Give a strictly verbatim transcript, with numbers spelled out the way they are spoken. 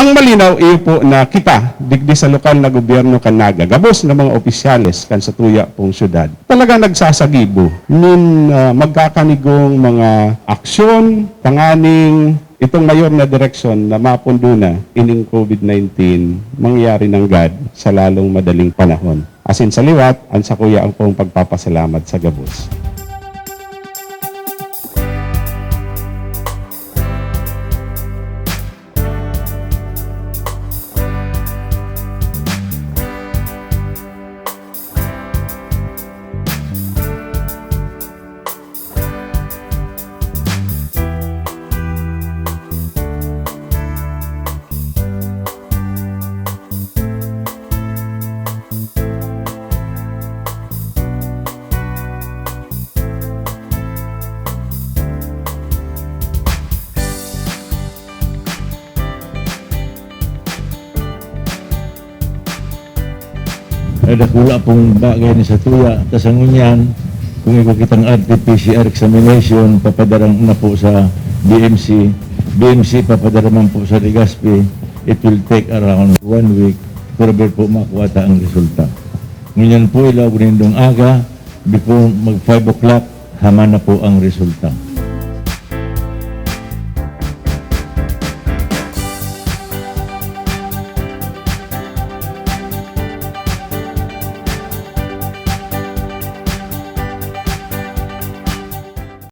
Ang malinaw iyo po na kita, digdi sa lokal na gobyerno kan Naga, gabos na mga opisyales kan satuya pong syudad, talaga nagsasagibo nin, ah, magkakanigong mga aksyon, tanganing itong mayor na direksyon na mapundo na ining COVID nineteen mangyari nanggad sa lalong madaling panahon. Asin sa liwat, an sakuya ang pong pagpapasalamat sa gabos. Ay, dakula pong bagay ni sa tuya. Tas ang ngunyan, kung ipakitang R T P C R examination, papadara na po sa B M C. B M C papadara man po sa Legazpi. It will take around one week para po makuha ta ang resulta. Ngunyan po, ilaog nindong aga, before mag five o'clock, hama na po ang resulta.